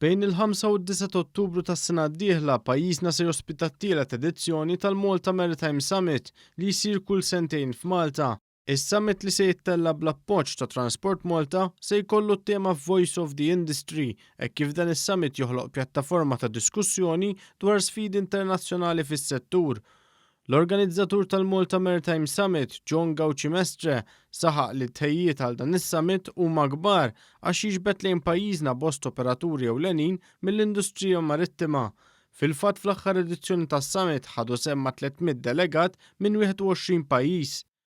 Bejn il-5 u d-9 ta' Ottubru tas-sena d-dieħla, pajjiżna se jospita t-tielet edizzjoni tal-Malta Maritime Summit li jsir kull sentejn f'Malta. Is-summit li se jittella' bl-appoġġ ta' Transport Malta se jkollu t-tema Voice of the Industry hekk kif dan is-summit joħloq pjattaforma ta' diskussjoni dwar sfidi internazzjonali fis-settur. L-organizzatur tal-Malta Maritime Summit, John Gauci Mestre, saħaq li t-tħejjijiet għal dan is-summit huma kbar għax jiġbed lejn pajjiżna bosta operaturi ewlenin mill-industrija marittima. Fil-fatt fl-aħħar edizzjoni tas-summit ħadu sehem ma' 300 delegat minn 21 pajjiż.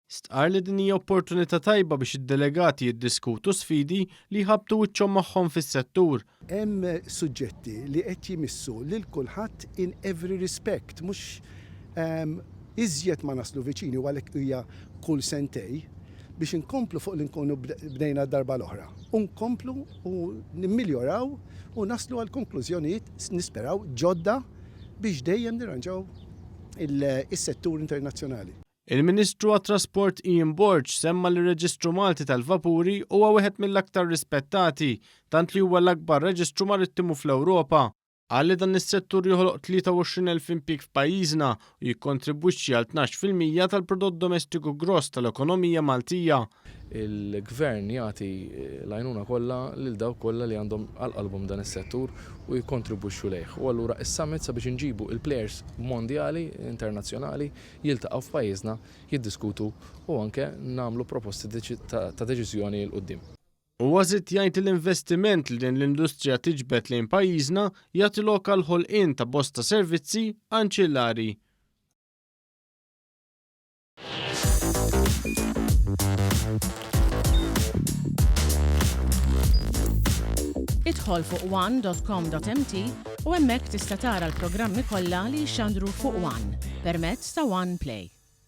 Stqarr li din hija opportunità tajba biex id-delegati jiddiskutu sfidi li jħabbtu wiċċhom magħhom fis-settur. Hemm suġġetti li qed jimissu lil kulħadd in every respect, mhux iżjed ma naslu viċini u għalhekk hija kull sentej biex inkomplu fuq li nkunu bdejna d-darba l-oħra u nkomplu u nimmiljoraw u naslu għal konklużjonijiet nisperaw ġodda biex dejjem nirranġaw is-settur internazzjonali. Il-Ministru għat-Trasport Ian Borg semma li r-Reġistru Malti tal-Vapuri huwa wieħed mill-aktar rispettati, tant li huwa l-akbar reġistru marittimu fl-Ewropa. Qal li dan is-settur joħloq 23,000 impjieg f'pajjiżna u jikkontribwixxi għal 12% tal-prodott domestiku gross tal-ekonomija Maltija. Il-Gvern jagħti l-għajnuna kollha lil dawk kollha li għandhom għal qalbhom dan is-settur u jikkontribwixxu lejh. U allura is-summit sabiex inġibu il-players mondjali, internazzjonali, jiltaqgħu f'pajjiżna, jiddiskutu u anke nagħmlu proposti ta' deċiżjoni 'l quddiem. Huwa żied jgħid li l-investiment li din l-industrija tiġbed lejn pajjiżna jagħti lok għall-ħolqien ta' bosta servizzi anċillari. Idħol fuq one.com.mt u hemmhekk tista' tara l-programmi kollha li jixxandru fuq One permezz ta' One Play.